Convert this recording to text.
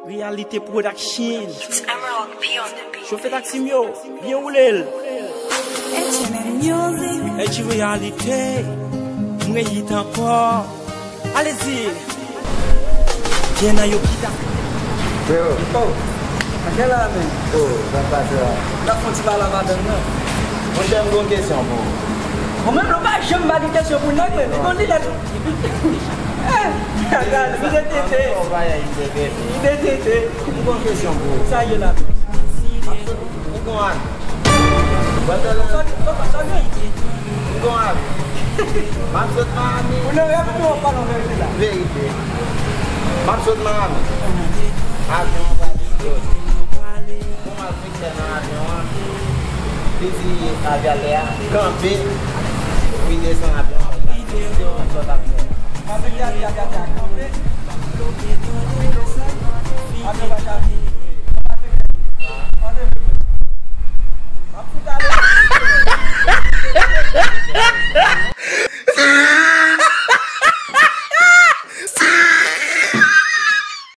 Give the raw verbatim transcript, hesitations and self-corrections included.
Realite Production. Chofe taxi m yo, byen woule l. H M N Music. H Realite, mwen hit ankò. Alezi. Byen nan yo kita. Freo. Oh, antre la men. Oh, sa pase la. N ap fè yon ti pale a madanm nan. Monchè, m gen yon kesyon pou ou. Mwen menm, nou pa janm ba de kesyon pou nèg, men li konn li nèg. Eh, gade, li te tete. Li te tete. Li te tete. M gen yon kesyon pou ou. Sa ye la. Ou gon avi. Ou gon avi. M gon avi. M ap sot Miami. Ou nan rèv ou pa nan verite la? Verite. M ap sot Miami. Avyon an pral eksplode. Yon malfektè nan avyon an. Li di avyatè a kanpe. Epi desann avyon an. Se yon sòt ap fè. Malfektè a di avyatè a kanpe.